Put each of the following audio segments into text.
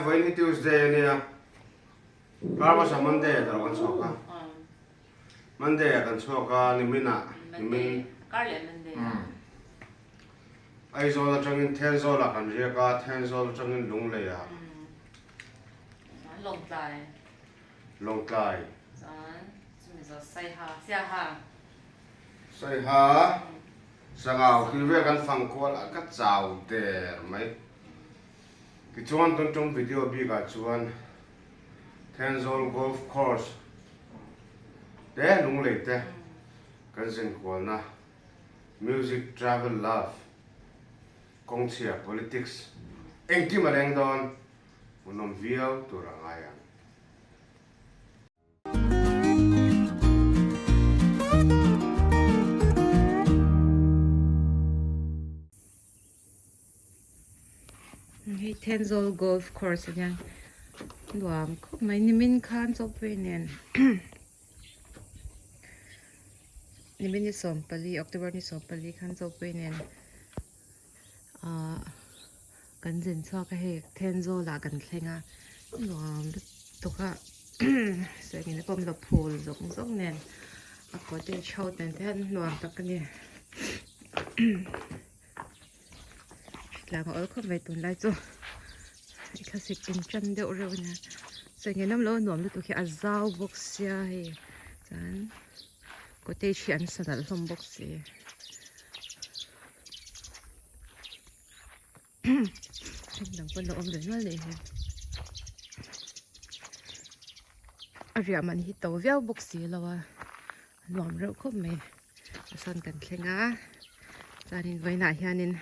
Vawiin hi Tuesday a nia. Kar hmasa Monday ah tawh kan chhuak a. Monday ah kan chhuak a, nimin ah, nimin. Kar leh Monday ah. Aizawl atangin Thenzawl ah kan riak a, Thenzawl atangin Lunglei ah. Chuan Lawngtlai. Lawngtlai. Chuan chumi zawh Saiha, Siaha. Saiha, Sangau tih vel kan fang kual a, ka chau der mai. Tichuan tun tum video bikah chuan Thenzawl Golf Course te Lunglei te kan zin kualna Music Travel Love kawngchhia Politics engkim a leng dawn hmuhnawm viau tur a ngai ang. Hei Thenzawl Golf Course a nia nuam khawp mai nimin khan chawpui nen nimin ni 14 October ni 14 khan chawpui nen ahh kan zin chhuak a hei Thenzawl ah kan thleng a nuam lutuk a sawngin a pawm lo phul zawng zawng nen a cottage ho nen te hian nuam tak a ni. Tlang a awl khawp mai tunlai chu i thlasik in tan deuh reuh a nia chuan eng lam nuam lutuk hi a zau bawk sia hei chuan cottage hi an sa nalh hlawm bawk si then dang pawn lo awm ve nual nei hi a riah man hi to viau bawk si lo a nuam reuh khawp mai. Sawn kan thleng a chuanin vawiinah hianin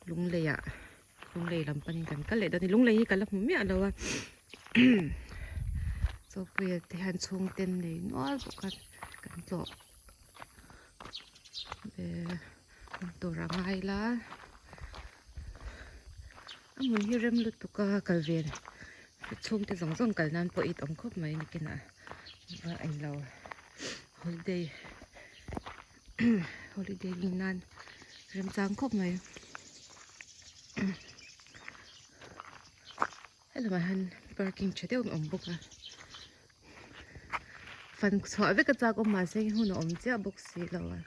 lunglei ah lunglei lam panin kan kal leh dawn a ni lunglei hi ka la hmu miah lo a chawpuia te hian chhungte an nei nual bawk a kan tlawh ve tur a ngai la a hmun hi rem lutuk a kal ve chhungte zawng zawng kal nan pawh it awm khawp mai nikinah a englo. Holiday holiday ling nan remchang khawp mai helamah hian parking tha deuh a awm bawk a fan chhuah vek a chak awm mahse hun a awm chiah bawk si lo a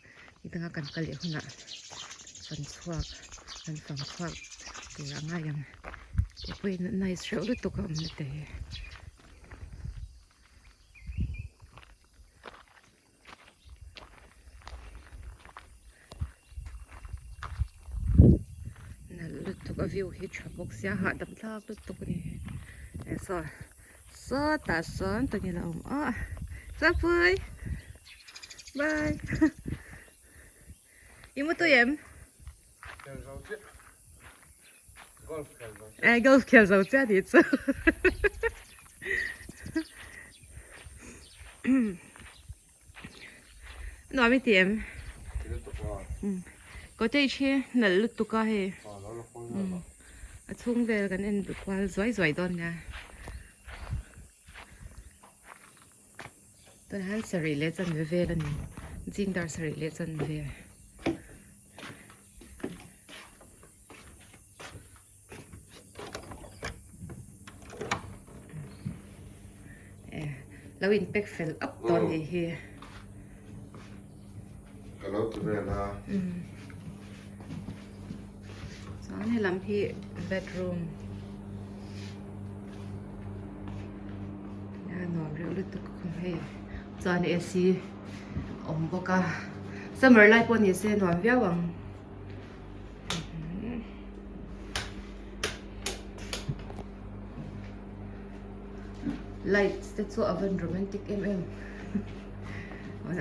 nidanga kan kal leh hunah fan chhuak kan fang chhuak tur a ngai ang tih pawhin nice reuh lutuk a awm na te hi. Nalh lutuk a view hi tha bawk sia hahdam thlak lutuk a ni hei saw sawtah sawn tangel a awm a chapui bye i mu tui em Eh, golf khel zo chiah ni chu. Nuam i ti em? Cottage hi nalh lutuk a hei. A chhung vel kan en kual zuai zuai dawn nia. Tunah hian sarih leh chanve vel a ni. Zing dar sarih leh chanve. Lo in pack fel up tawh a nih hi. Ka lo ti vel a. Chuan helam hi bedroom. A nuam reuh lutuk hei chuan AC awm bawk a summer lai pawh ni se nuam viau ang. Lights te chu a van romantic em em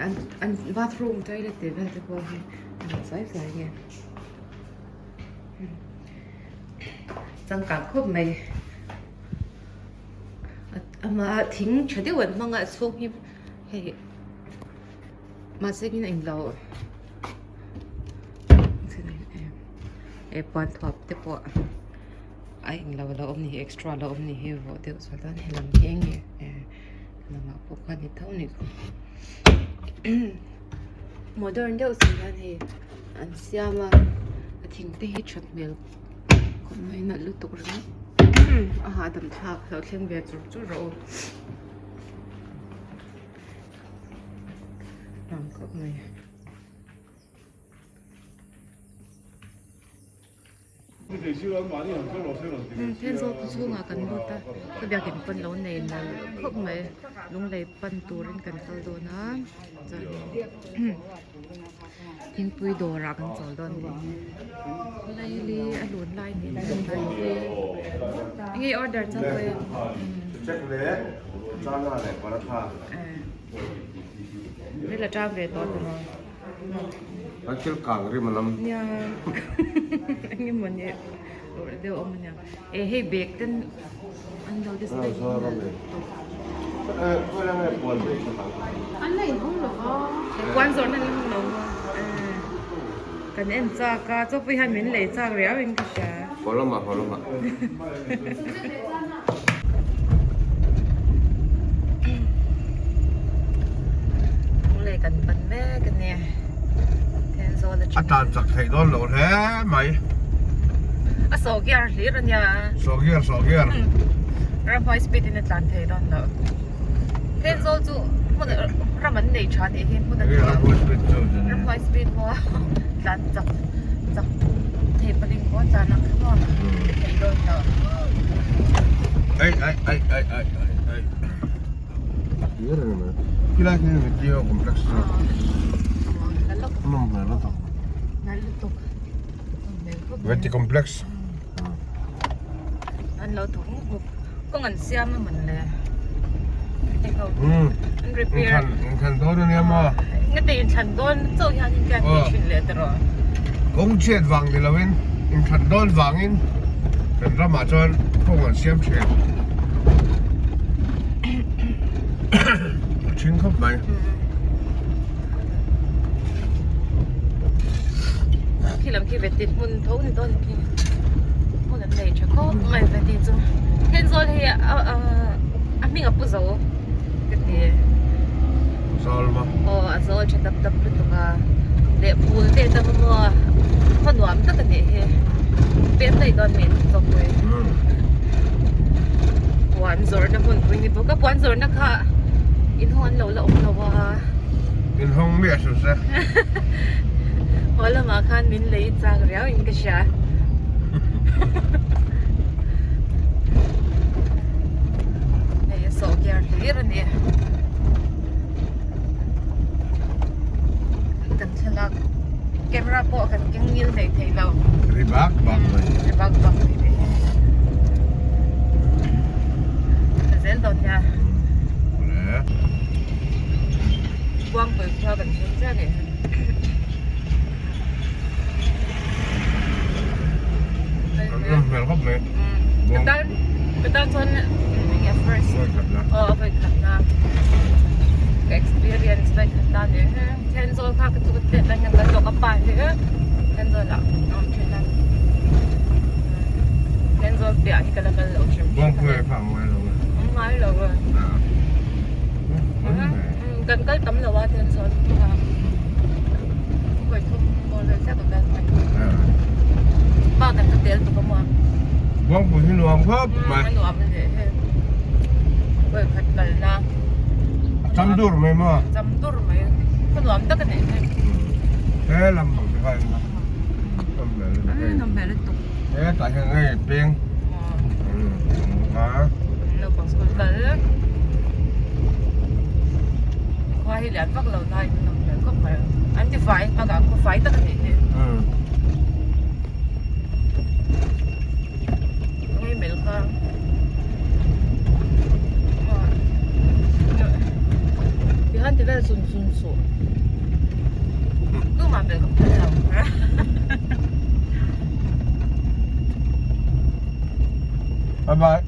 an an bathroom toilet tih vel te pawh hi a ni zai zai nge changkang khawp mai amah thing tha deuh an hmang a chhung hi hei mahse in englo eh puan thuap te pawh a englo lo awm ni hi extra lo awm ni hi vawh deuh chuan chuan helam hi eng nge eh lamah pawh khuan ni tho ni modern deuh si hian hei an siam a a thing te hi that hmel khawp mai nalh lutuk ringawt. A hahdam thlak lo thleng ve chur chur rawh u. Nuam khawp mai. Thenzawl khaw chhungah kan lut a, ka biakin pawn lo nei nalh khawp mai. Lunglei pan turin kan kal dawn a, chuanin thingpui dawrah kan chawl dawn a ni. Laili a lun lai niin a lang a, enge i order chak ve? Ril a tang ve tawh tiraw? An thil kang rim a lam. Nia eng emaw ni awrh deuh awm ania. E hei bag ten an lo display tawp. An la inhawng lo va. Puan zawrhna an la hawng lo va. Kan en chak a, chaw pawh hian min lei chak riau in ka hria. Haw lamah haw lamah. Lunglei kan pan mek a ni. Thenzawl atang. A tan chak theih dawn lo hle mai. A sawh gear hlir a nia. Sawh gear sawh gear. Ramhuai speed in a tlan thei dawn lo. Thenzawl chu hmun ram an nei tha nih hi hmun a nuam. Ramhuai speed chu. Ramhuai speed maw tlan chak chak thei paling pawh tlan ang kha maw thei dawn lo. Ai ai ai ai ai ai ai. Khilai khi video complex chu. Nawm hmel lutuk. Nal lutuk. Veti complex. An lo thawk muk muk. Kawng an siam a man le. An repair. Inthlan dawn ania maw? Ngate inthlan dawn chauh hian in tian tih thin leh tawh. Kawng chhiat vang ni loin inthlan dawn vangin kan ramah chuan kawng an siam thin. A thing khawp mai. Khi lam khi veti hmun tho ni dawn khi hmun an nei tha khawp mai veti chu Thenzawl hi a hming a pu zo ka ti Zawl maw aw a zawl tha dap dap lutuk a leh phul te tam a maw khaw nuam tak a nih hi pem daih dawn min chawpui puan zawrhna hmunpui ni bawk a puan zawrhna kha inhawng an lo la awm lo a. Inhawng miah suh se. Haw lamah khan min lei chak riau in ka hria. Hei a sawh gear hlir a ni. Kan thlalak camera pawh kan keng ngil hlei thei lo. Ri bak bak mai. Ri bak bak mai te hi. Ka zel dawn nia. Buangpui khua kan thleng chiah nih hi. An nawm hmel khawp mai. Ka tan ka tan chuan enge first aw a vawi khat na ka experience vawi khat na nih hi. Thenzawl kha ka chu ka tlet lai hian kan zawk a pa hi Thenzawl ah a awm thin a. Thenzawl piah hi ka la kal lo hrim hrim. Buangpui kha a ngai lo a. A ngai lo a. Kan kal tam lo a Thenzawl kha. Vawi thum maw vel chiah ka kal mai. Pa kan ka tel tuk a maw. Buangpui hi nuam khawp mai. A nuam a nih hi. Vawi khat kal na. A cham dur mai maw? A cham dur mai. Khaw nuam tak a nih hi. He lam bang te kha in a. Nawm hmel lutuk hei. Nawm hmel lutuk. He tah hian hei peng. Aww. Naupang school kal. Khua hi lian vak lo na in nawm hmel khawp mai. An ti fai bakah khaw fai tak a nih hi. Ngei mel kha. Tihan ti vel sun sun suh. Tumah mel ka phal lo. Bye bye.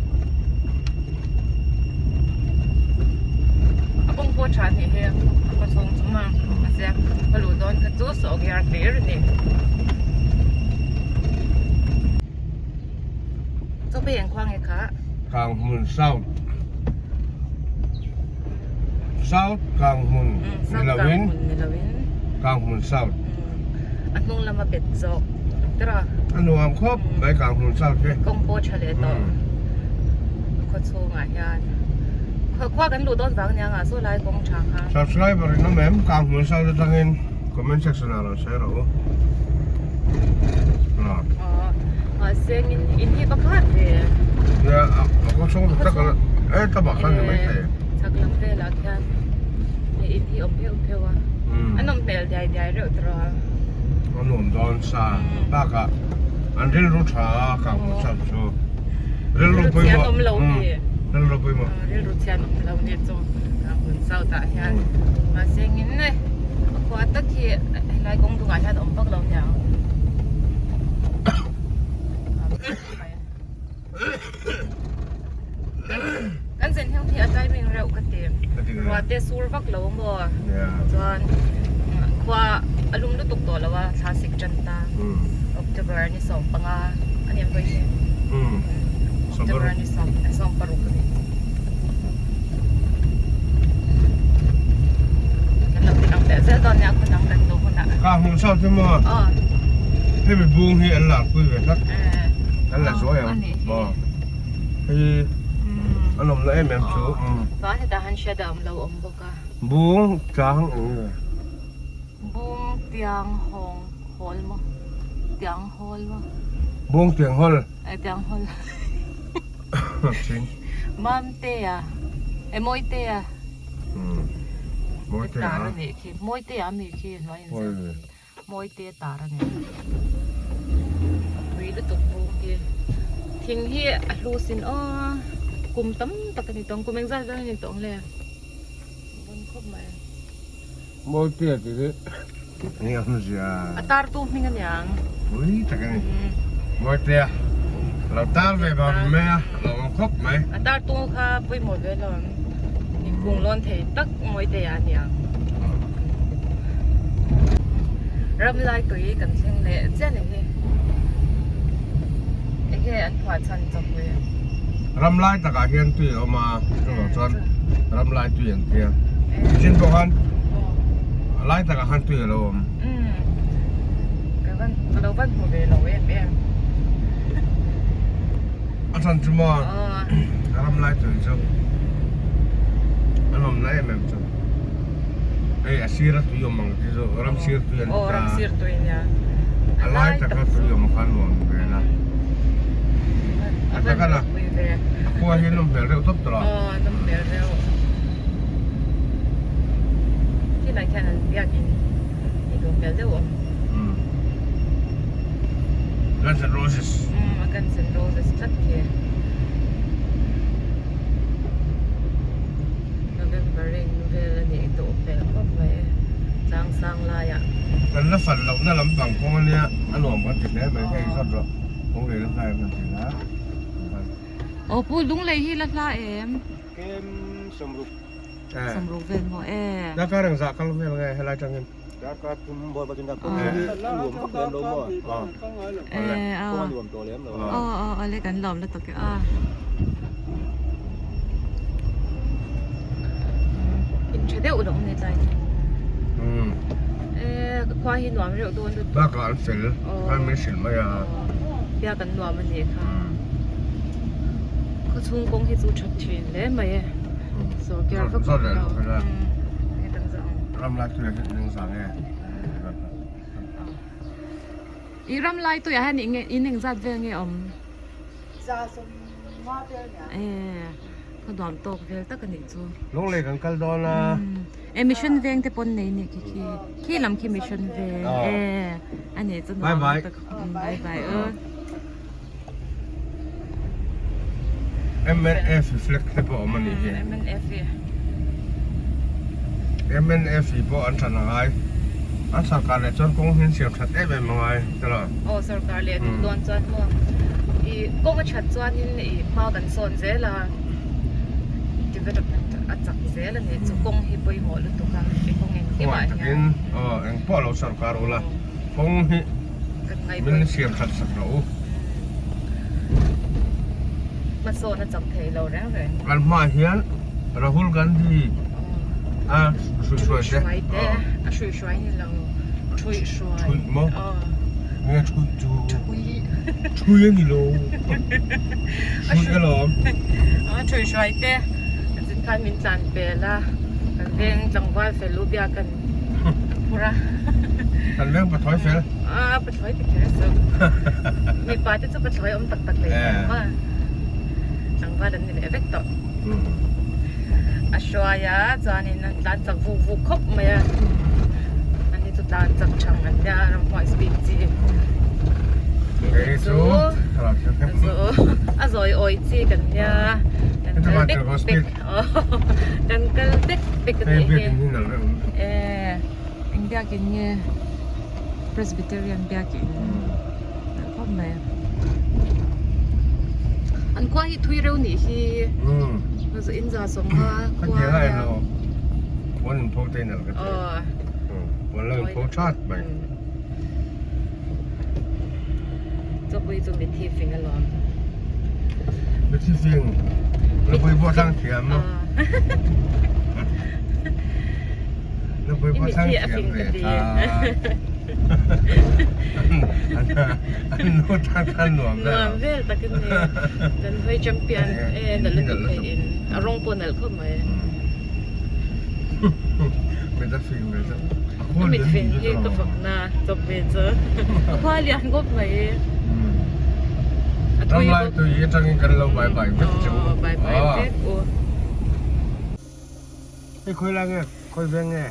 A kawng pawh tha nih hi a khaw chhung chu maw mahse ka luh dawn kha chu sawh gear hlir a ni. Chaw pei eng khua nge kha? Kanghmun South South Kanghmun ni lovin Kanghmun South A hnung lama bet zawk tira. A nuam khawp mai Kanghmun South hi. Kawng pawh tha leh tawh. chhungah hian khua kan luh dawn vang nia nga saw lai kawng tha kha. Subscriber in awm em? Kang hmun side atangin comment section ah rawn sawi rawh u. Aw mahse in in hi va khat ve. Nia a khaw chhung tak tak e tlabah khan ni maithei. Chhak lam velah khian hei in hi awm pheuh pheuh a. A nawm hmel diai diai reuh tawh a. A nuam dawn sa bakah an rilru tha a kang hmun side chu. Rilru pawimawh awm lo ni. Rilru pawimawh. Rilru chhian awm lo ni chu hmun south ah hian mahse engin nge a khua tak hi helai kawng dungah hian awm vak lo niang. Kan zen hiang hi a timing reuh ka ti. Ruah te sur vak lo maw chuan khua a lum lutuk tawh lo a thla sik tan ta. October ni 15 a ni ang pawh hi. October ni 16 a ni. Kan lo ti ang leh zel dawn nia khun ang kan duh hunah. Ka hmuh chauh chu maw? Aw. Hemi bung hi an larpui ve tlat. An la zuai ang. Aw. Hei a nawmna em em chu. Chuan hetah han hriat a awm lo awm bawk a. Bung tlang eng nge? Bung tiang hawng hawl maw? Tiang hawl maw? Bung tiang hawl. Eh tiang hawl. Mamtea eh Mawitea. Mawitea. Tar a nih khi. Mawitea a mi khi hnuai in ziak. Mawitea tar a ni. A pui lutuk bung hi. Thing hi a hlu sin aw. Kum tam tak a ni tawng. Kum engzat vel a ni tawng le. Bon khawp mai. Mawitea tih hi eng a hmuzia? A tartu hming a niang. Pui tak a ni. Mawitea lo tar ve bang mai a, a lo awm khawp mai. A tartu kha pawimawh ve lo ang. Inkung lawn thei tak Mawitea a niang. Ram lai tui kan thleng leh chiah ni hi. Enge an phuah chhan chawpui? Ram lai takah hian tui a awm a, chuvang chuan ram lai tui an tia. Tichin pawh khan a lai takah khan tui a lo awm. Ka van ka lo van hmu ve lo em em. A chhan chu maw ram lai tui chu a nawmna em em chu. Hei a sir a tui awm ang chi chu ram sir tui an ti ta. Ram sir tui nia. A lai taka tui awm kha nuam ve la. A van ropui ve. A khua hi a nawm hmel reuh tawp tawh a. Aw a nawm hmel reuh. Khilai khian an biakin tih duh hmel deuh awm. Guns N' Roses. Umm a Guns N' Roses tlat khi. November in vel a nih duh hmel khawp mai e tlang sang laiah. Kan la fat lohna lampang kawng ania a nuam kan ti hle mai hei zawt rawh kawng lei la hlai em kan ti la. Aw pu Lunglei hi la hla em? Kem sawmruk. Sawmruk vel maw e. Darkar engzah kal vel nge helai tangin? Darkar thum bawr pawh chuan kawng hi a nuam vak lem lo maw? Kawng a nuam tawh lem lo a. Aw aw awle kan lawm lutuk e a. In tha deuh lo awm ni tlai ni. E khua hi nuam reuh dawn lutuk. Bakah an fel khan min hrilh mai a. Biak an nuam a nih kha. Khaw chhung kawng hi chu tha thin hle mai e. Sawrkar vak Zawt leh luh ila. Ram lai tui ah hian in engzah nge? I ram lai tui ah hian in engzat vel nge awm? Za sawm nga vel nia. E khaw nuam tawk vel tak a nih chu. Lunglei kan kal dawn a. E mission veng te pawn nei nih khi khi. Khi lam khi mission veng e a nih chu nuam lutuk. Bye bye. MNF flag te pawh a awm a nih hi. MNF i. MNF i pawh an than a ngai. An sarkar leh chuan kawng hi an siam that em em a ngai te lo. Aw sarkar leh duh dawn chuan maw i kawng a that chuanin i hma kan sawn zel a development a chak zel a ni chu kawng hi pawimawh lutuk a i kawng engkim ah hian. Kawng takin aw engpawh lo sarkar ula kawng hi. Min siam that sak rawh u. Hmasawn a chak thei lo reng reng. Kan hmaah hian Rahul Gandhi a hruihhruai te. Hruai te a hruihhruai ni lo hruihhruai. Hruih maw? Nge hruih chu? Hruih. Hruih a ni lo. Hruih alawm. A A ṭhuihruai te a chin khan min tlan pel a, kan veng tlangval fel u biak kan phur a. Kan veng pathlawi fel. A pathlawi ti kher chu. Mipa te chu pathlawi awm tak tak leh em a. Tlangval an ni leh vek tawh. A hruai a chuanin an tlan chak vuk vuk khawp mai a. Ani chu tlan chak thang an nia ramhuai speed chi. Kei chu a zawi awi chi kan nia. Kan kal bek bek kan kal bek bek a nih hi. Eng biakin nge Presbyterian biakin nalh khawp mai. An khua hi thui reuh nih hi. In za sawmnga khua ania. Puan in pho te nalh ka ti. Puan lo in pho that mai. Chawpui chu mithi fing alawm. Mithi fing. Lupui pawh thlang thiam. Lupui pawh thlang thiam ve tha. An nu tan khan nuam vel. Nuam vel tak in ni. Kan hawi champion e nalh lutuk thei in. A rawng pawh nalh khawp mai. Mit a fing ve chu. A mit fing hi ka fak na chawp ve chu. A khua lian khawp mai. A tui bawk. Ramlai tui atangin kan lo bye bye vek chu. Bye bye vek u. Hei khawi lai nge? Khawi veng nge?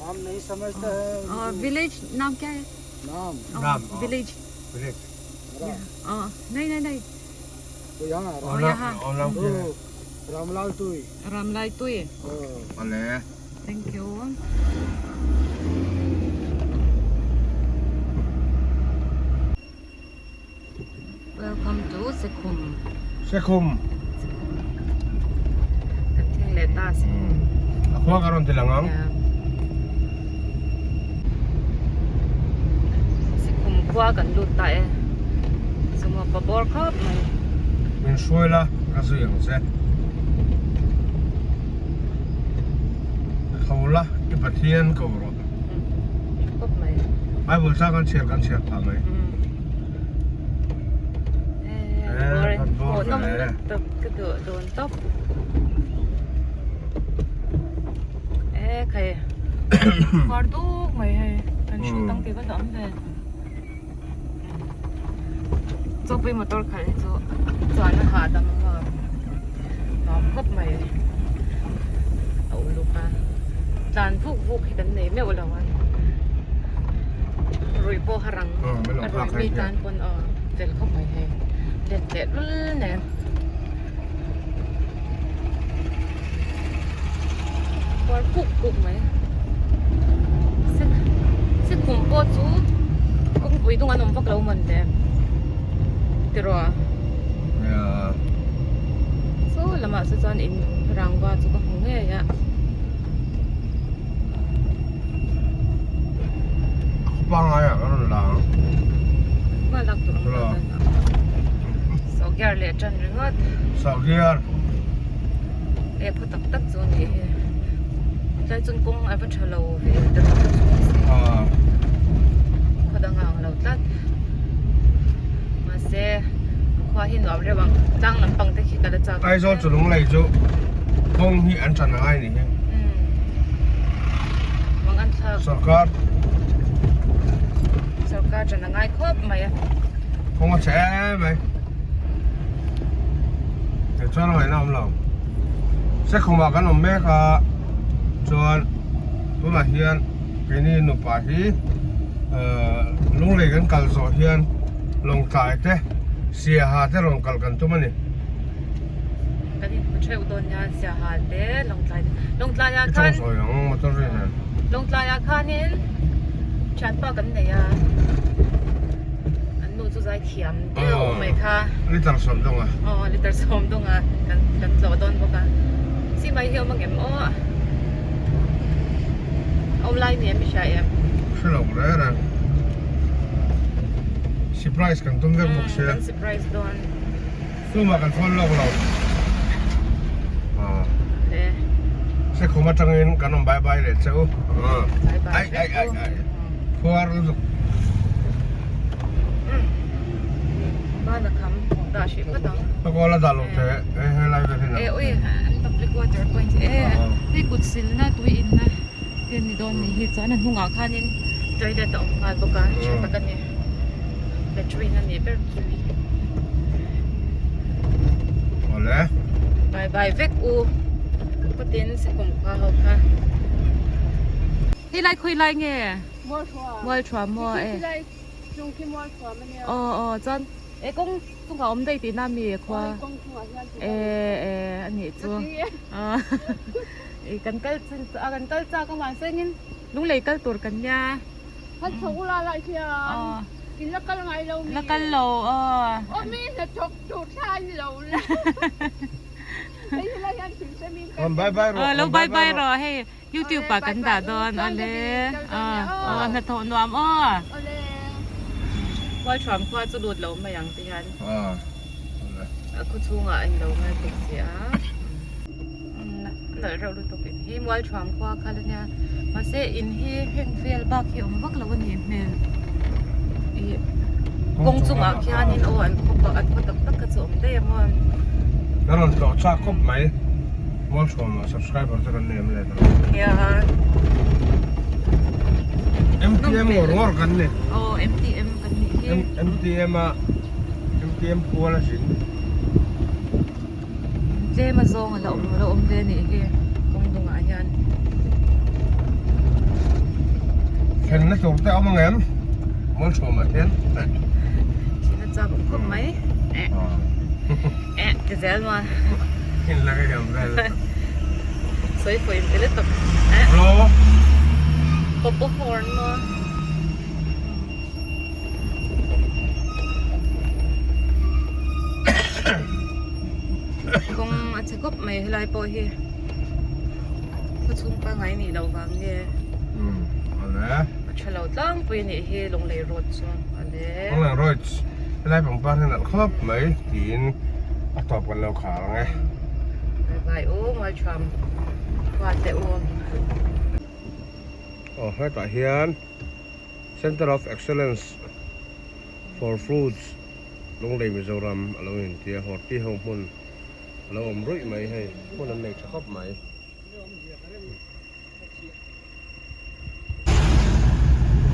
Naam nahi samajhta hai. Village naam kya hai? Naam. Naam. Village. Village. Nahi nahi nahi. Ramlal Tui. Ramlai Tui. Awle. Thank you. Welcome to Sekhum. Sekhum. Kan thleng leh ta Sekhum. A khua ka rawn ti lang ang. Sekhum khua kan lut ta e. Sumo pa bawr khawp mai. Min hruai la ka zui ang che. Tho la i Pathian ko rawh. Khawp mai. Bible chang kan chhiar kan chhiar phah mai. Eh, bawr nawm lutuk ka duh dun tawp. Eh khai khuar duk mai hei kan hru tang tih va la awm ve. Chawpui motor khalh hi chu chuan a hahdam a maw nuam khawp mai a uluk a tlan vuk vuk hi kan nei meuh lo a ruih pawh a rang a ruih mi tan pawn aw fel khawp mai hei let leh lul nen. Khuar kuk kuk mai Sikhum pawh chu kawngpui dung an awm vak lo mawn le tiraw a saw lamah saw chuan in rangva chu ka hmu ngei a. Pangai ah ka rawn la ang. Hma lak tur ang ta chuan. Sawhgiar leh tan ringawt. Sawhgiar. E khaw tak tak chu a ni hi. Tlai chuan kawng a va tha lo ve ta tak chu ni se. Khaw dang a ang lo tlat. Mahse khua hi nuam reuh ang. Tlang lampang te khi ka la chak. Aizawl chu lunglei chu kawng hi an tan a ngai ni hi. Sorkar. Sorkar tan a ngai khawp mai a. Kawng a chhe em mai. He chuan a ngaihna awm lo. Sekhum ah kan awm mek a chuan tunah hian keini nupa hi lunglei kan kal zawh hian lawngtlai te siaha te rawn kal kan tum a ni. Kan inhmu theuh dawn nia Siaha te Lawngtlai te Lawngtlai ah khan I sawi ang motor ri nen. Lawngtlai ah khanin thianpa kan nei a an nu chu zai thiam deuh mai kha. Liter sawm dawng a. Aw liter sawm dawng a kan kan tlawh dawn bawk a si mai hi awm ang em aw a awm lai ni em i hria em. Hre lo reng reng. Surprise kan tum vek bawk sia. Kan surprise dawn. Tumah kan phone lawk lo. Sekhum atangin kan awm bye bye leh che u. Ai ai ai ai. Khuar lutuk. Bana kham. Dah hrih phawt ang. Ka kawl a dah loh teh e helai vel hian. E ui an public water point e hei kut silna tui inna te ni dawn nih hi chuan a hnungah khanin toilet a awm nghal bawk a tha tak a ni latrine a nih ber chu. Awle. Bye bye vek u kawtin sikum khua ho kha. Hei lai khawi lai nge? Mualthuam maw e. Aw aw chuan e kawng chungah awm daih tihna mi khua e e a nih chu kan kal a kan kal chak a mahse engin lunglei kal tur kan nia la kal lo aw lo bye bye rawh hei. Youtube ah kan dah dawn awle aw hnathawh nuam aw Mualthuam khua chu lut lo mai ang ti hian a khaw chhungah a inlo ngai bawk si a a nalh reuh lutuk in hi Mualthuam khua kha la nia mahse in hi heng vel bak hi awm vak lo a nih hmel ih kawng chungah khianin aw an khaw an khaw tak tak kha chu a awm daih a maw. Ka rawn tlawh chak khawp mai. Mualchhuama subscriber te kan nei em le tawh. Nia. MTM ngawr ngawr kan ni. Aw MTM kan nih hi. MTM a MTM kual a zin. Tlem a zawng a la awm lo awm ve nih hi kawng dungah hian. Thlenna tur te a awm ang em? Mualchhuama hian. Thlenna chak awm khawp mai. Eh ti zel maw In la ka hiam vel Sawi pawh in ti lutuk eh Hello Popo horn maw Kawng a chhe khawp mai helai pawh hi Khaw chhung pangngai nih loh vang nge A tha lo tlangpui anih hi Lunglei road chu ale. Lunglei road helai pangpar hi a nalh khawp mai tiin a tawp kan lo khar ang e. Bye bye u Mualthuam khua te u. Aw hetah hian Center of Excellence for Fruits Lunglei Mizoram a lo intia Horti ho hmun a lo awm ruih mai hei hmun an nei tha khawp mai.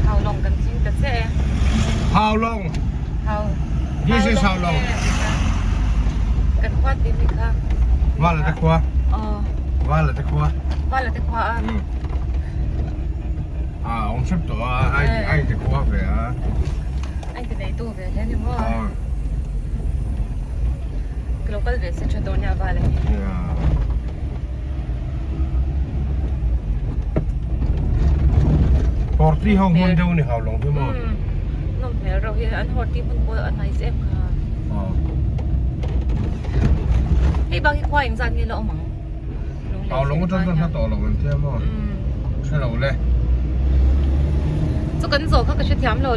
How long kan tling ta che e. How long? How. This is how long. Kan khua ti mi kha. Vala te khua. Oh. Vala te khua. Vala te khua a. À, ông sắp tổ ai ai te khua về à. Ai te nei tu ve le ni mo. Local ve se tha dawn nia vala hi. Yeah. Horti ho hmun deuh ni hau long hi maw? Nawm hmel reuh hi an horti hmun pawh a nice em kha. Hei bak hi khua engzat nge la awm ang? Hau long atang chuan hla tawh lo an tia maw? Hre lo le. Chu kan zawh kha ka hrethiam lo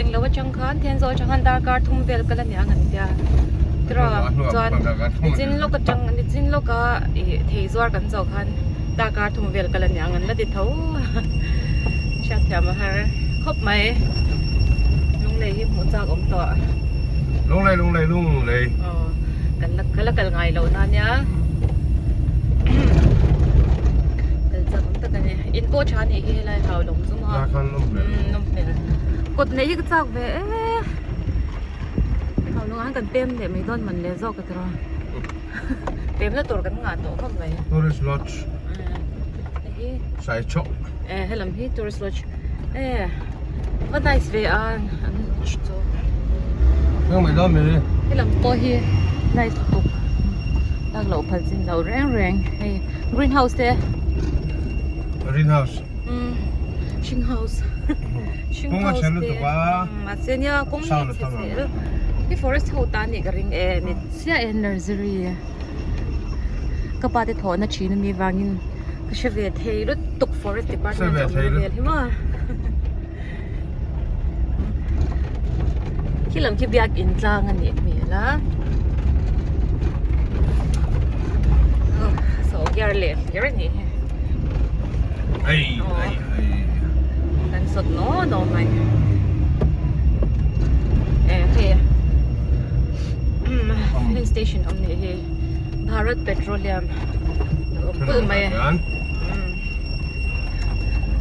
englo atang khan Thenzawl atang khan darkar thum vel kal a nia ngan tia. Tiraw chuan nichin lawk atang nichin lawka ih thei zuar kan zawh khan darkar thum vel kal a nia ngan la ti tho hriatthiam a har khawp mai lunglei hi hmuh chak awm tawh. Lunglei lunglei lunglei. Aw kan la ka la kal ngai loh na nia kal chak awm tak a ni in pawh tha nih hi helai hau lawm chu maw. Lai khan nawm hmel. Nawm hmel kawt neih hi ka chak ve e. Hau lawngah hian kan pem leh mai dawn man leh zawk a tiraw pemna tur kan ngah tawh khawp mai. Tourist lodge. Hei hi. Saichawk. Eh helam hi tourist lodge eh va nice ve a an lodge chu. Heng mai dawn mi. Helam pawh hi nice lutuk lak loh phal chin lo reng reng hei greenhouse te. Greenhouse. Umm hring house. Hring house te mahse nia kawng hi a chhe zel hi forest ho tan nih ka ring e ni chiah e nursery ka pa te thawhna thin ami vangin ka hre ve thei lutuk forest department awm na vel hi maw khi lam khi biakin tlang a nih hmel a saw gear leh hlir a nih hi. Hei hei hei. Kan sawt naw naw mai. Eh hei. Filling station awm nih hi Bharat Petroleum a awm kulh mai a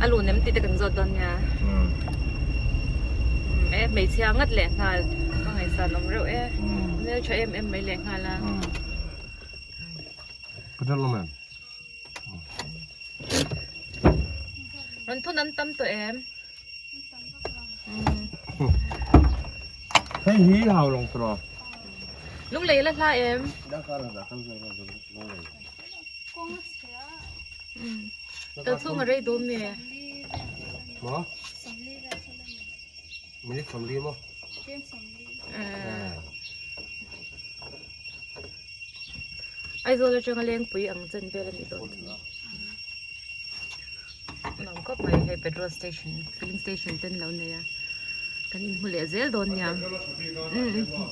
a luh nem tih te kan zawt dawn nia e hmeichhia ngat leh nghal ka ngaihsan awm reuh e hmeltha em em mai leh nghal a. Rawn thun an tam tawh em? Hei hi hau long tawh. Lunglei la hla em? Kal chhung a rei dawn nge? Maw? Minute 40 maw? Aizawl atanga lengpui ang chen vel a nih dawn chu. Nuam khawp mai hei petrol station filling station te an lo nei a kan inhmu leh zel dawn nia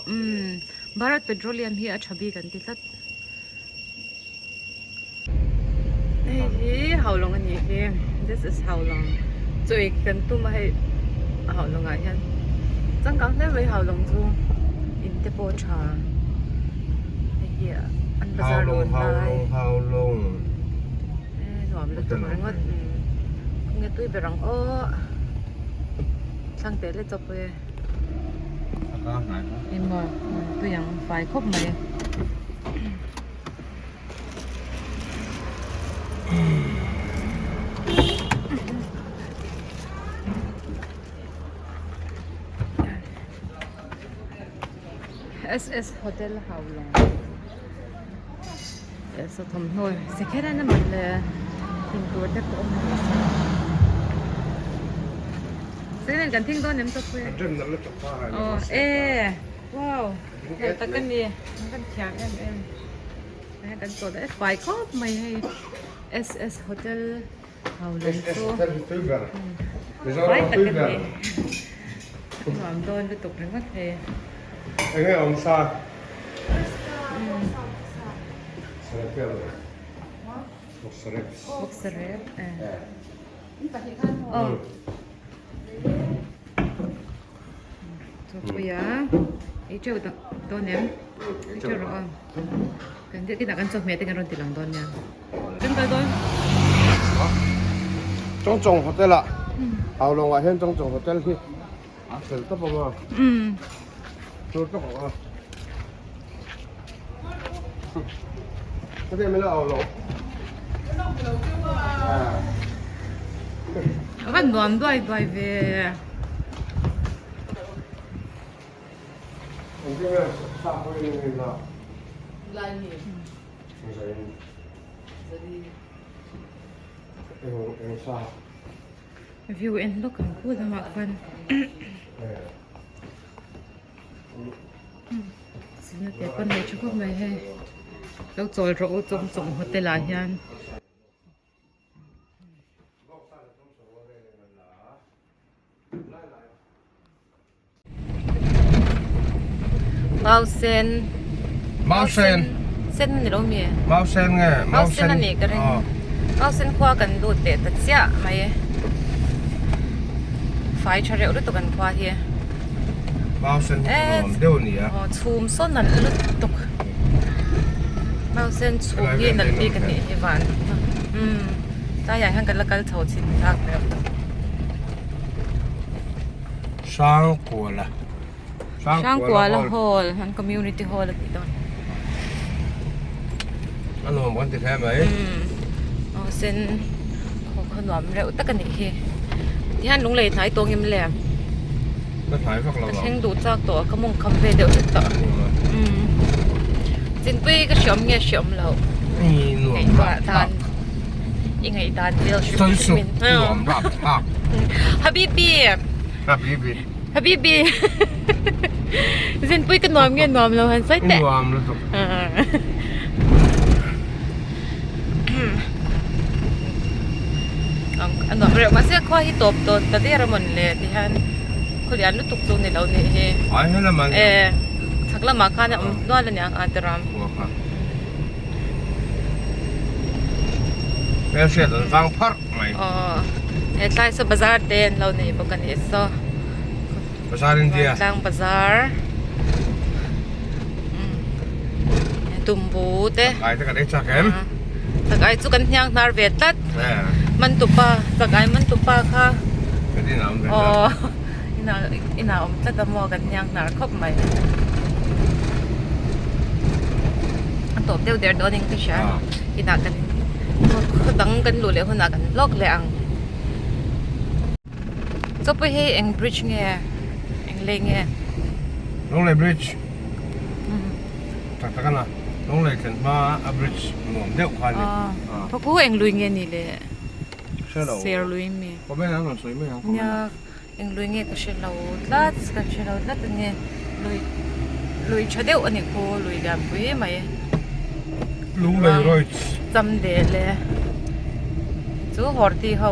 umm Bharat Petroleum hi a tha bik an ti tlat hei hi Haulawng a nih hi this is Haulawng chaw ei kan tum a hei Haulawng ah hian changkang hle mai Haulawng chu in te pawh a tha hei hi an bazar dawn lai. Nuam lutuk ringawt khawnge tui ber ang aw thlang teh leh chawp e emaw tui ang fai khawp mai. SS Hotel Haulawng Sa thawmhnaw second hand emaw le thing tur te pawh awm thei se second hand kan thing dawn em tawp pui aw e wow hei tak a ni an kan thiam em em hei kan chawl e fai khawp mai hei SS Hotel Haulawng chu fai tak a ni nuam dawn lutuk ringawt hei. Enge awm sa? Chawpuia ei teuh dawn em? Ei teuh rawh aw. Kan deuh kinah kan chawhmeh te kan rawn ti lang dawn nia. Kan kal dawn. Chawngchawng hotel ah Haulawng ah hian Chawngchawng hotel hi A fel tawp ang a. Umm. Fel tawp ang a. Ka tia min au lo. A van nuam duai duai ve. Engtin nge sa pawh in in la. Lai mi. Zari. Eng eng sa. View en lawk ang khu lamah khan zin a te pawn nei tha khawp mai hei lo chawl rawh u chawng chawng hotel ah hian. Mau sen Mau sen sen a ni lo mi? Mau sen nge Mau sen a nih ka ring Mau sen khua kan lut teh ta chiah mai fai tha reuh lutuk an khua hi Mau sen hi nuam deuh a ni a aw chhum sawn nalh lutuk Mau sen chhum hi nalh bik a nih hi van umm tlaiah hian kan la kal chho chhin thlak reuh. Hrangkuala Hrangkuala Hall an community hall a tih dawn. A nuam kan ti hle mai. Umm aw sen khaw khaw nuam reuh tak a nih hi. Tihian lunglei hnai tawng em le? Ka hnai vak lo ang. Ka thleng duh chak tawh a ka mawng kham ve deuh hlek tawh. Umm chinpui ka hriawm nge hriawm loh. Nuam dan i ngaih dan vel hrim hrim in. Nuam rapthlak. Habibi. Habibi. Habibi. Zinpui ka nuam nge nuam lo han sawi teh. Nuam lutuk. A nuam reuh mahse khua hi tawp dawn ta der a mawn le ti hian khawlian lutuk chu ni lo nih hi. Ai helam an. E chhak lamah khan a awm nual a niang a ti ram. Hmel hriat an vang pharh mai. Aw he tlai saw bazar te an lo nei bawk a nih saw. Bazar India. Vantlang bazar. Tumbu te. Chakai te kan ei chak em? Chakai chu kan hniang hnar ve tlat. Mantupa, chakai mantupa kha. Kan inah awm ve tlat. Aw, inah inah awm tlat a maw kan hniang hnar khawp mai. A tawp deuh der dawn in ka hria. Inah kan khaw dang kan luh leh hunah kan vlog leh ang. Chawpui hi eng bridge nge eng lei nge? Lunglei bridge tak tak a na Lunglei thlen hma a bridge nuam deuh kha a ni. Phawkhu eng lui nge ni le? Hre lo. Ser lui mi. Comment an rawn sawi mai ang comment. Nia eng lui nge ka hre lo tlat ka hre lo tlat a ni lui lui tha deuh a ni khu lui lianpui mai. Lunglei roads. Cham del e. Chu Horti ho.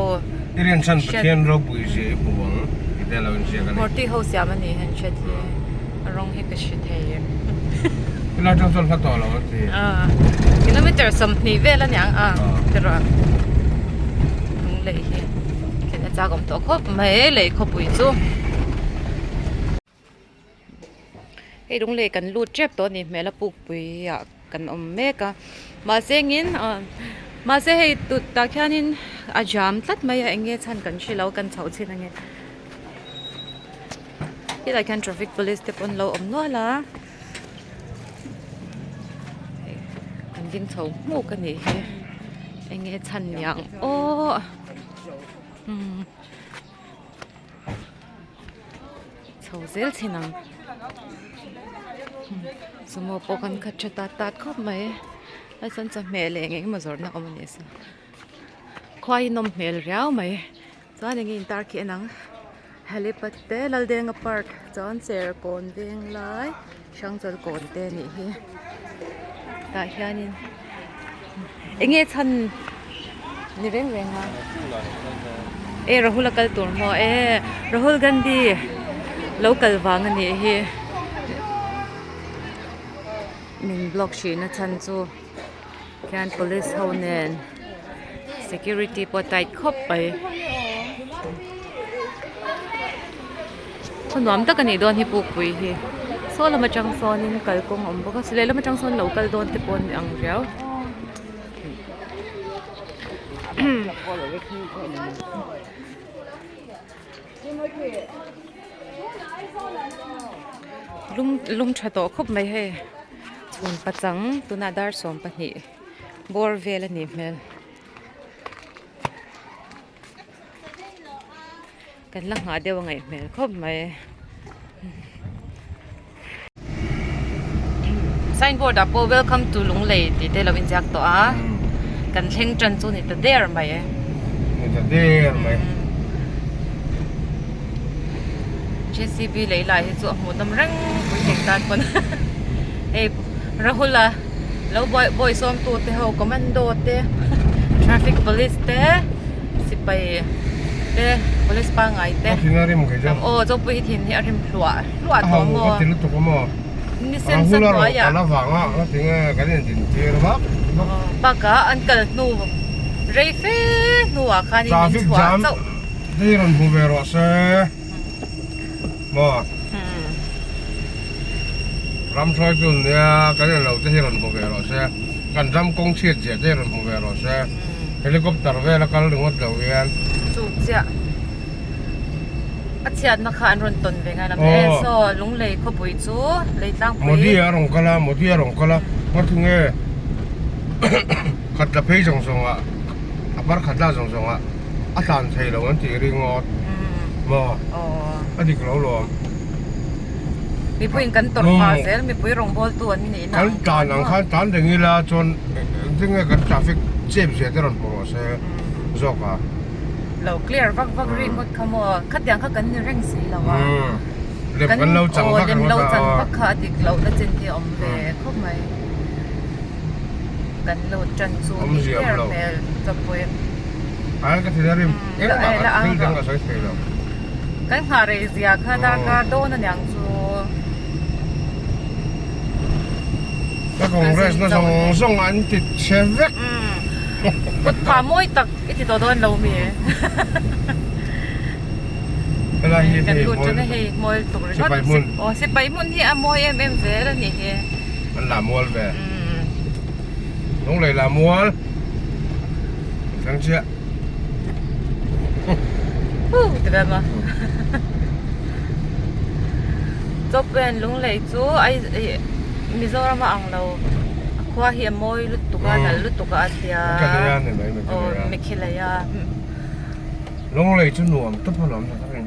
I rian chhan Pathian ropui zia i hmu ang i te lo inziak a ni. Horti ho siam a ni han hriat hi a rawng hi ka hre thei em. Helai atang chuan hla tawh lo a ti. Kilometer 20 vel a niang a tiraw. Lunglei hi thlen a chak awm tawh khawp mai lei khawpui chu. Hei lunglei kan lut tep tawh a ni hmel a pukpui ah kan awm mek a mahse engin ah mahse hei tut tah khianin a jam tlat mai a eng nge chhan kan hre lo kan chhoh chin ange helai khian traffic police te pawh an lo awm nual a hei kan ding chho hmuk a nih hi eng nge chhan niang aw umm. Chho zel thin ang sumo pawh kan khat tha tat tat khawp mai a chuan chawhmeh leh eng eng emaw zawrhna awm a ni sa khuai in nawm hmel riau mai chuan eng nge in tar khi en ang helipad te Laldenga park chuan Serkawn Venglai Hrangchawlkawn te a nih hi tah hianin eng nge chhan ni reng reng a e Rahul a kal tur maw e Rahul Gandhi lo kal vang a nih hi min block hrih na chhan chu khian police ho nen security pawh tight khawp mai khaw nuam tak a nih dawn hi pukpui hi saw lam atang sawnin kalkawng a awm bawk a lehlam atang sawn lo kal dawn te pawh an ni ang riau. Lum lum tha tawh khawp mai hei chhun pachang tunah dar 12 bawr vel a nih hmel. Kan la nghah deuh a ngaih hmel khawp mai. Signboard ah pawh welcome to Lunglei tih te lo inziak tawh a kan thleng tan chu ni ta der mai. Ni ta der mai. JCB lei lai hi chu a hmuh nawm reng pui thei tan pawn hei Rahul a lo buai bawi sawm tu te ho commando te traffic police te sipai te police pangngai te Ka thin a rim kei chu. Aw Zopui hi thin hi a rim hluah hluah tawh maw? A ho ka ti lutuk a maw? Ni sen sa hnuai ah. Rahul a rawn kal avanga ka ti nge kan in tir vak vak. Bakah an kal hnu rei fe hnuah khan in Traffic chhuah jam chauh. te hi rawn hmu ve rawh se maw? Ram hruaitu nia kan in lo te hi rawn hmu ve rawh se. Kan ram kawng chhiat ziah te hi rawn hmu ve rawh se. Helicopter vel a kal ringawt lo hian. Chu chiah. A chhiatna kha an rawn tawn ve ngai lo mai e. Saw Lunglei khawpui chu Leitlangpui. Modi a rawn kal a, Modi a rawn kal a, ngathi nge khat la phei zawng zawng ah a par khat la zawng zawng ah a tlan thei lo an tih ringawt maw a dik lo lawm. Mipuiin kan tawrh phah zel, mipui rawngbawltu an nih na Kan tlan ang khan tlan reng ila chuan engtin nge kan traffic chep zia te rawn hmu rawh se zawk a. Lo clear vak vak ri ngawt kha maw khatiang kha kan ni reng si lo a lem kan lo chang vak lem lo chang vak kha a dik loh na chin hi a awm ve khawp mai kan lo tan chu ni ber hmel chawpui ai ka thil a rim engmah ka thil dang ka sawi thei lo kan nghah rei zia kha darkar dawn aniang chu ka congress na zawng zawng an ti chhe vek kut phah mawi tak I ti tawh dawn lo mi? Helai hi Kan hei lut mawi ṭan a hei mawi tuk ringawt. Sipai hmun. Aw sipai hmun hi a mawi em em zel a nih hi. An lah mual ve. Umm. Lunglei lah mual thleng chiah. Huu ti ve maw. Chawplen Lunglei chu ai Mizoram a ang lo a khua hi a mawi lutuk a nalh lutuk a a tia. Aw Mekhelaya. Lunglei chu nuam tawp alawm tha takin.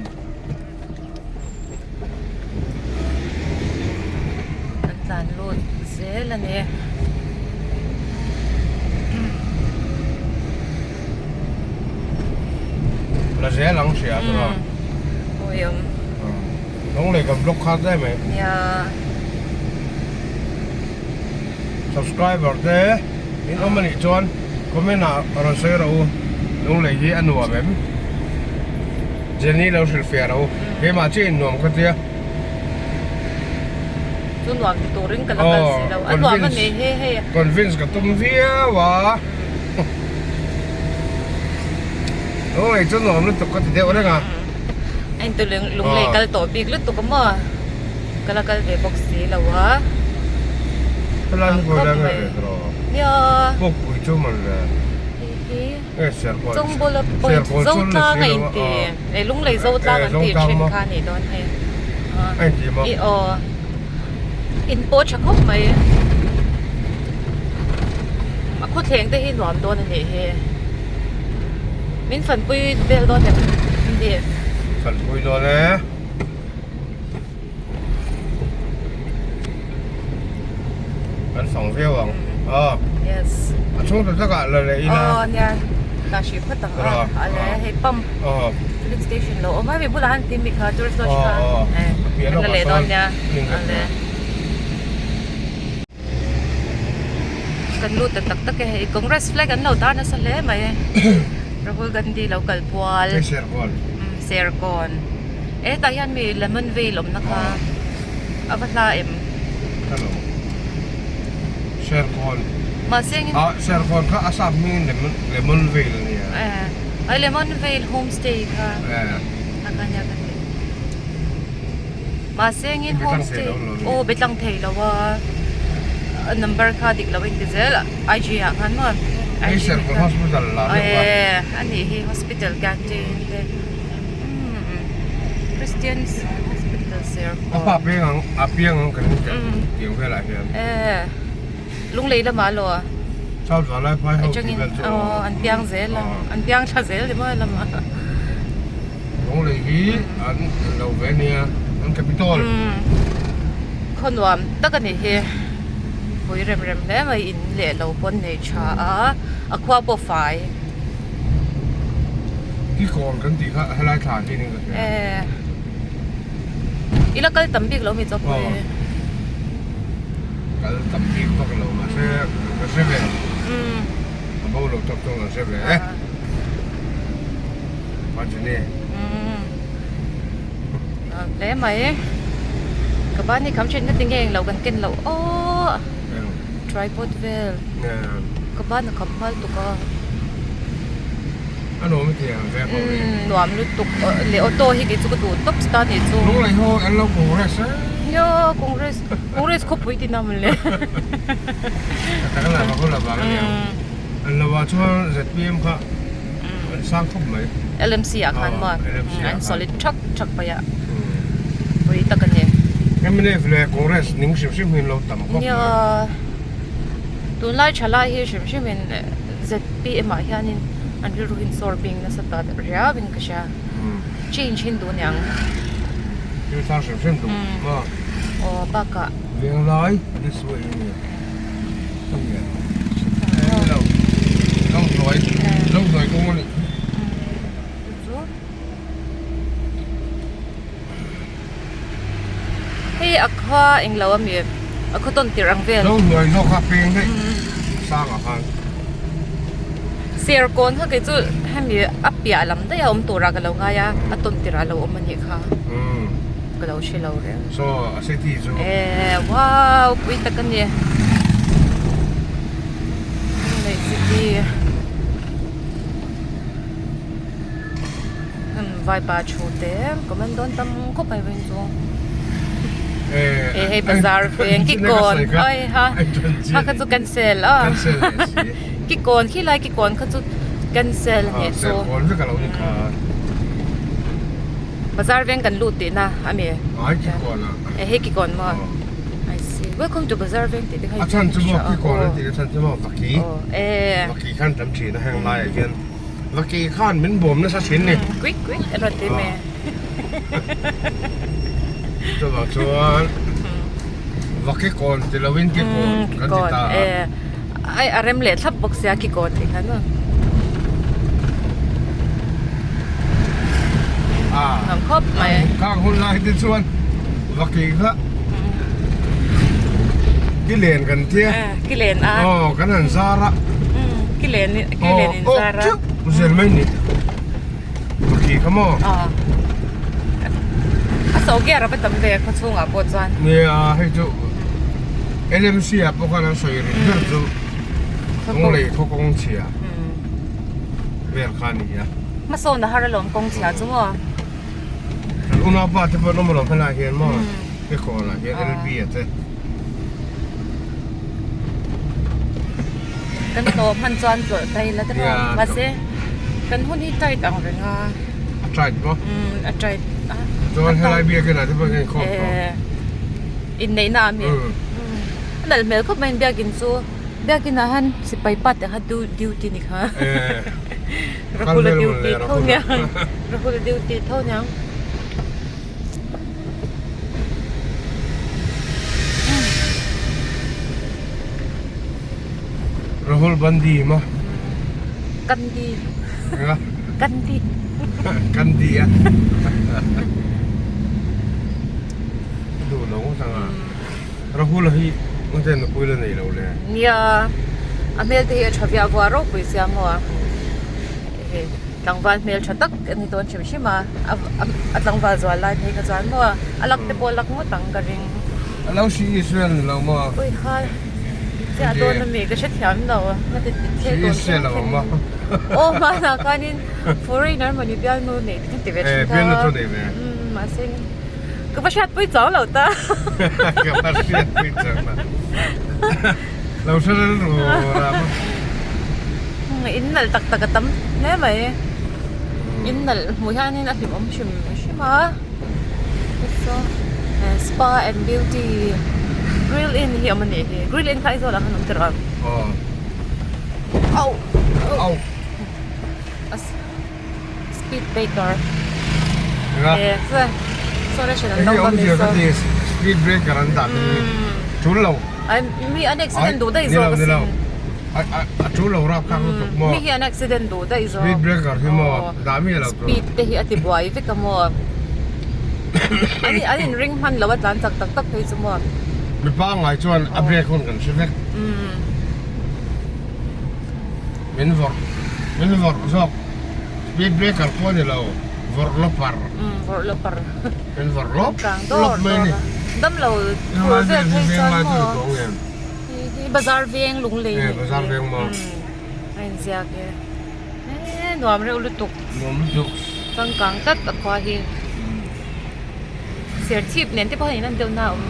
Kan tlan lut zel a ni. La zel ang hria chu a. Awi awm. Lunglei kan vlog khat daih mai. Nia. Subscriber te in awm anih chuan comment ah rawn sawi rawh u. Lunglei hi a nuam em? Jenny lo hrilh fiah rawh u. Keimah chiah in nuam ka tia. Chu nuam ti turin ka la kal si lo. A nuam a ni he hei. Convince ka tum viau a. Lunglei chu nuam lutuk ka ti deuh reng a. A intu lunglei kal tawh bik lutuk a maw? Ka la kal ve bawk si lo a. Helai hi kawih lai nge ve tawh? Nia. Pawkpui chu man ve. Hei hi. Nge Serkawn. Chawngbawla point Zotlang a inti. E Lunglei Zotlang an tih thin kha a nih dawn hei. A inti maw? I aw. In pawh tha khawp mai. A khawthleng te hi nuam dawn a nih hi. Min fanpui vel dawn em ni? Fanpui dawn e. Kan fang viau ang. Aw. Yes. A chhung ta takah la leh ila. Aw nia. Ka hri phawt ang a. A le hei pump. Aw. Filling station lo awm a mi bulah han ti mi kha tourist lodge kha. Aw aw. Eh. Kan la leh dawn nia. A le. Kan lut ta tak tak e hei Congress flag an lo tar nasa hle mai Rahul Gandhi lo kal pual. Hei Serkawn. Serkawn. E tah hian mi Lemon Vale awmna kha a va hla em? Hello. Serkawn. Mahse engin. Ah Serkawn kha a sap hmingin Lemon Lemon Vale a nia. Eh ai Lemon Vale homestay kha. Eh. A kha nia ka ti. Mahse engin homestay aw be tlang thei lo a a number kha dik lo a inti zel IG ah khan maw Hei Serkawn hospital lah deuh a. Eh a nih hi hospital canteen te. Christian Hospital Serkawn. A pa piang ang a piang ang kan tiang velah hian. Eh Lunglei lamah lo a. South Vanlai phai ho tih vel chu. Aw an piang zel a an piang tha zel ni maw lamah. Lunglei hi an lo ve nia an capital. Khaw nuam tak a nih hi. Pui rem rem hle mai in leh lo pawn nei tha a a khua pawh fai. Ki kawn kan tih kha helai thla hi ning ka hria. Eh. I la kal tam bik lo mi chawp pui. Kal tam bik vak lo mahse ka hre ve. Umm. A bo lo tawk chuan ka hre ve e. Majni. Umm. Hle mai. Ka ban hi kham thin na tinge englo kan ken loh aw. Tripod vel. Ka ban a kham nghal tuk a. A nuam i ti ang vek ho hi. Umm nuam lutuk leh auto hi kei chu ka duh tawp star nih chu. Lunglei ho an lo Congress e. Nia Congress Congress khawpui ti na mawle. Ka tak la va la vang aniang. An lo ah chuan ZPM kha an sang khawp mai. LMC ah khan maw an solid thak thak pai a. Pui tak a ni. Mnf leh Congress ning hrim hrim hi an lo tam khawp mai. Nia tunlai thalai hi hrim hrim in ZPM ah hianin an rilru hi an sawr bing nasa ta riau in ka hria. Change hi an duh aniang. Thil thar hrim hrim duh maw. Aw bakah. Venglai this way a ni. Ni lo. Zohnuai Zohnuai kawng a nih. Hei a khua englo a mi a khaw tawn tirh ang vel. Zo hnuai zawk kha peng daih sang ah khan. Serkawn kha kei chu hemi a piah lam daih a awm turah ka lo ngai a, a tawn tirh ah lo awm a nih kha. Ka lo hre lo reng. Saw a city chu. Eh wow pui tak a ni. Hei city. Vaipa thu te comment dawn tam khawp mai vawiin chu. E hei bazar veng ki kawn oi ha kha kha chu cancel a ki kawn khi lai ki kawn kha chu cancel a nih chu bazar veng kan lut tihna a mi e hei ki kawn maw I see welcome to bazar veng tih te kha a chhan chu maw ki kawn an tih a chhan chu maw vaki vaki khan tam thin a heng laiah hian vaki khan min bawm nasa thin ni quick quick a rawn ti mai. Chuvang chuan vaki kawn ti lovin ki kawn kan ti ta a. Ai a rem leh thlap bawk sia ki kawn tih khan maw. Nuam khawp mai. Khang hun lai te chuan vaki kha ki len kan tia. Ki len a. Aw kan han zar a. Ki len ki len in zar a. Aw zel mai ni. Khi kha maw? Aw. A so gear a va tam ve khaw chhungah pawh chuan. Nia hei chu LMC ah pawh khan an sawi rin ber chu kawng lei khaw kawng chhia vel kha a ni a. Hmasawn a har alawm kawng chhia chu maw? Kan unaupa te pawh an awm alawm helaiah hian maw? Kekawlah hian LB a te. Kan tlawh hman chuan tlawh ta ila te maw mahse kan hun hi tight ang reng a. A tight maw? Umm a tight a. Chuan helai biakin ah te pawh hian inkhawm tawh. Inneihna a mi? A nalh hmel khawp mai in biakin chu biakin ah hian sipai pa te kha duty ni kha. Rahul a duty tho niang Rahul a duty tho niang. Rahul Gandhi maw? Gandhi. Enga? Gandhi. Gandhi a. Duh lo ngawt ang a. Rahul hi ngawt hian nupui la nei lo le. Nia, a hmel te hi a tha viau a, ropui sia maw a. Tlangval hmel tha tak a ni dawn hrim hrim a, a tlangval zual lai phei kha chuan maw a lak te pawh a lak ngawt ang ka ring. A lo si Israel ni lo maw? Ui kha chiah dawn a mi ka hrethiam lo nga ti thil dawn Si Israel a awm a. Aw hmanah khanin foreigner mawni bialnu neih te kha ti ve thin kha. Bialnu chu nei ve. Umm mahse ka va hriatpui chau lo ta. Ka va hriatpui chau lo. Lo hre rilru ram a. In nalh tak tak a tam hle mai. In nalh hmuh hianin a hlimawm hrim hrim a. Spa and beauty grill in hi a awm a nih hi. Grill in kha Aizawl ah khan a awm tirh a. Au Au Speed breaker. Speed breaker an dah hi tul lo. Mi an accident duh daih zawk asin. A tul lo rap kha lutuk maw. Mi hi an accident duh daih zawk. Speed breaker hi maw dah mi lo tur. Speed te hi a ti buai vek a maw. An in ring hman lo a tlan chak tak tak phei chu maw. Mi pangngai chuan a brake hun kan hre vek. Min vawrh min vawrh zawk speed breaker pawh a ni lo vawrh lawpar umm vawrh lawpar min vawrh lawp lawp mai a ni dam lo phur vel phei chuan maw hi hi bazar veng lunglei eh bazar veng maw a inziak e eh nuam reuh lutuk nuam lutuk changkang tlat a khua hi Serchhip nen te pawh hian an deuh na a awm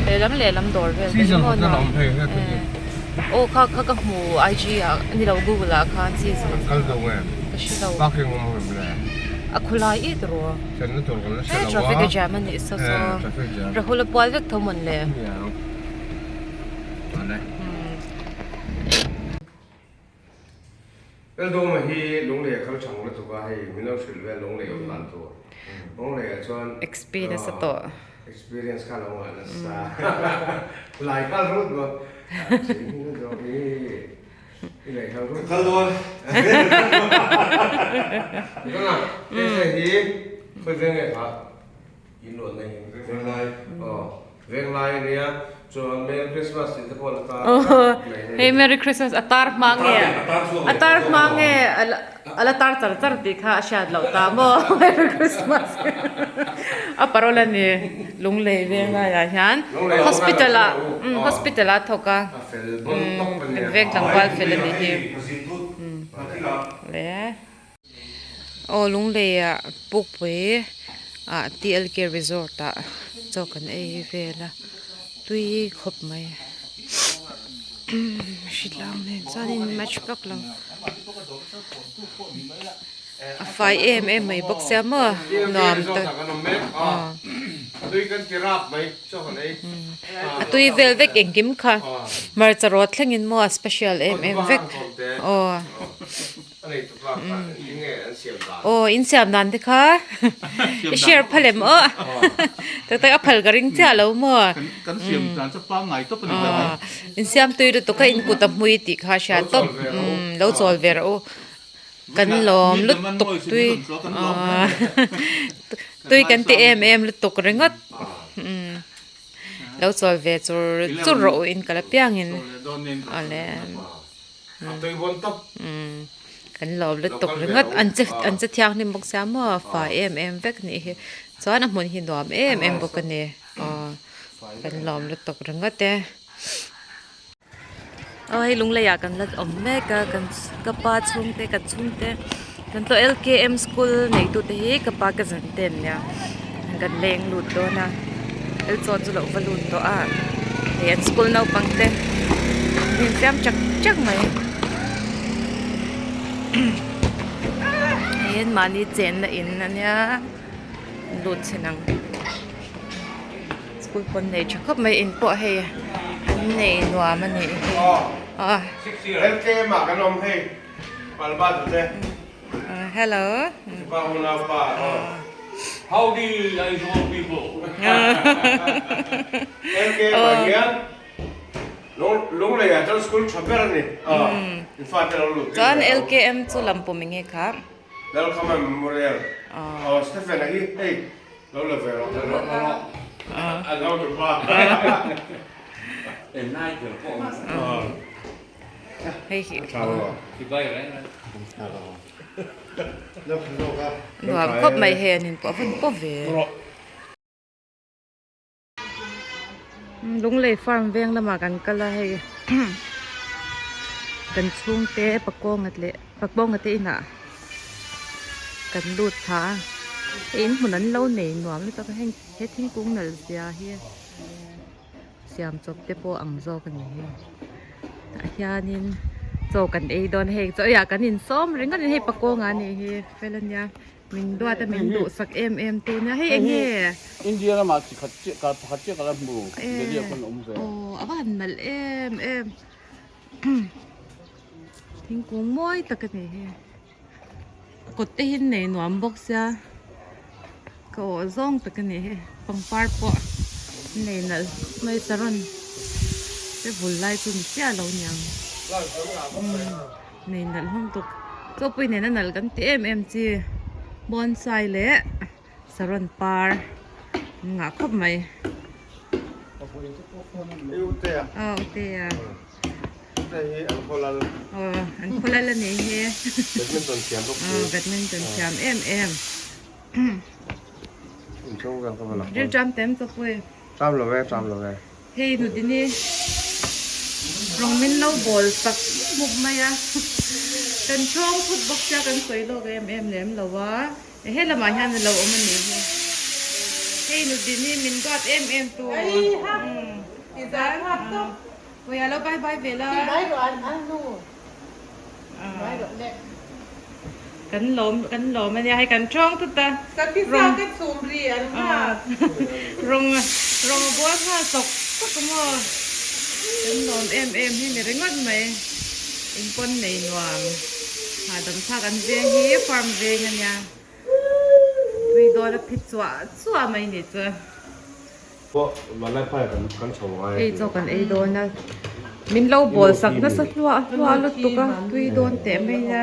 lehlam lehlam dawr vel te hi maw nuam aw kha kha ka hmu IG ah ni lo google ah khan season ka hre lo a khawlai it rawh he traffic a jam a nih saw saw Rahul a pual vek tho mawn le. Eldawma hi Lunglei a kal chang lutuk a, hei min lo hrilh ve Lunglei awm dan tur. Lunglei ah chuan Experience a tawh. Experience kha lo ngah nasa. Lai nghal rut maw. Zawk hi i lei nghal rut. Ka kal dawn. Tunah hei hi khawi veng nge kha? In luan nei Venglai aw Venglai a nia chuan Merry Christmas tih te pawh la tar Hei Merry Christmas a tar hma nge a tar hma nge a la tar char char tih kha a hriat loh ta maw Merry Christmas a parol a ni Lunglei Venglai ah hian hospital ah hospital ah a thawk a kan veng tlangval fel a nih hi le. Aw Lungleiah Pukpui. Ah TLK resort ah chaw kan ei vel a tui khawp mai hritlang nen chuanin match vak lo a fai em em mai bawk sia maw nuam tak a tui vel vek engkim kha hmarcha rawt thlengin maw a special em em vek aw. Aw in siam dan te kha i share phal em aw tak tak a phal ka ring chiah lo maw kan siam dan chu pangngai tawp a ni ber mai in siam tui lutuk a in kut a hmui tih kha a hriat tawp lo chawl ve rawh u kan lawm lutuk tui tui kan ti em em lutuk ringawt lo chawl ve chur chur rawh u in kal apiangin awle. Kan lawm lutuk ringawt an che an che thianghlim bawk sia maw fai em em vek anih hi chuan a hmun hi nuam em em bawk a ni aw kan lawm lutuk ringawt e. Aw hei lunglei ah kan la awm mek a kan ka pa chhungte ka chhungte kan tlawh L_K_M school nei tu te hi ka pa cousin te an nia kan leng lut dawn a L chaw chu loh va lut tawh a hei an school naupang te an infiam chak chak mai hei an mahni chenna in ania an lut chhin ang school pawn nei tha khawp mai in pawh hei an nei nuam a nih hi a. L_K_M ah kan awm hei Palba te. Hello. Howdy Aizawl people. LK ah hian Lunglei ah chuan school tha ber a ni. In fate lo lut Chuan LKM chu lampum eng nge kha? Lalkhama Memorial. Aw Stephen a hi hei lo la ve rawh. A lo tu pa. Hei hi nuam khawp mai hei an inpawh vawn pawh ve. Lunglei farm veng lamah kan kal a hei kan chhungte Pakunga leh Pakunga te inah kan lut thla a hei in hmun an lo nei nuam lutuk a heng he thingkung nalh zia hi. Siam chawp te pawh ang zawk a ni hi tah hianin chaw kan ei dawn a hei chaw eiah kan insawm ringawt a ni hei pakawnga a nih hi fel a nia min duat a min duhsak em em tu nia hei eng nge India lamah chi khat chiah kar pakhat chiah ka la hmu Delhi ah khawn a awm ve aw a va han nalh em em thingkung mawi tak a ni hi. Kawt te hi nei nuam bawk sia ka awh zawng tak a ni hei pangpar pawh nei nalh mai saron te vul lai chu ni chiah lo niang nei nalh hlawm tuk chaw pui nena nalh kan ti em em chi bonsai leh saron par an ngah khawp mai. Aw utea. Hei hi an khaw lal. Aw an khaw lal a nih hi. Badminton thiam bawk si. Aw badminton thiam em em. Inchhung vel ka va la. Ril ṭam tem chaw pui. Ṭam lo e ṭam lo e. Hei nutini rawng min lo bawl sak mup mai a. Kan chhawng phut bawk sia kan sawi lawk em em lem lo a. He lamah hian a lo awm a nih hi. Hei nutini min duat em em tu. Puia lo bye bye ve la. Bye rawh an an nu. Bye rawh le. Kan lawm kan lawm ania hei kan tawng tut a. Sakisa ka chhum ri an nghak. Rawng rawng a bual nghal sawk sawk a maw. Kan lawm em em hi ni ringawt mai. In pawn nei nuam. Hahdam thlak an veng hi farm veng ania. Tui dawn a phi chuah chuah mai ni chu. Ei chaw kan ei dawn a, min lo bawl sak nasa hluah hluah lutuk a, tui dawn teh mai nia.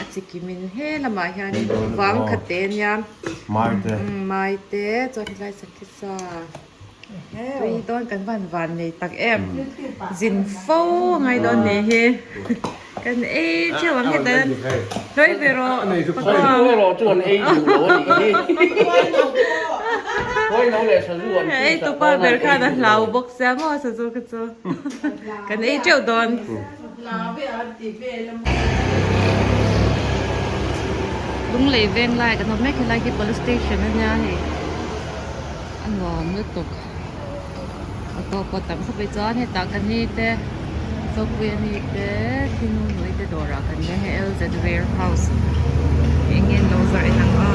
A chi kimin he lamah hianin vang khat te ania, mai te chuan helai sakhi sa. Tui dawn kan van van nei tak em zin fo a ngai dawn ni hi kan ei theuh ang heta hlawi ve rawh ei tupa ber khan a hlau bawk sia maw sazu kha chu kan ei teuh dawn. Lunglei veng lai kan awm mek helai hi police station a nia hei a nuam lutuk auto pawh tam khawp mai chuan hetah ka ni te Zopui a ni te Thinu nui te dawrah kan nia hei LZ warehouse eng nge an lo zawrh en ang a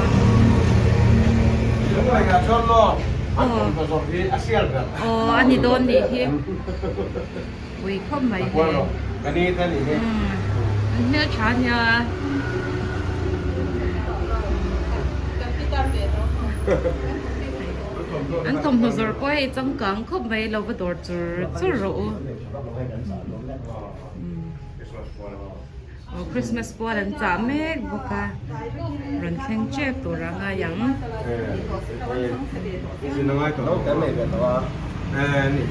aw a ni dawn nih hi. Pui khawp mai he. An hmeltha ania. An thawmhnaw zawrh pawh hei changkang khawp mai lo va dawr chur chur rawh u. Aw Christmas pual an chah mek bawk a rawn thleng tep tur a ngai ang.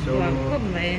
Nuam khawp mai.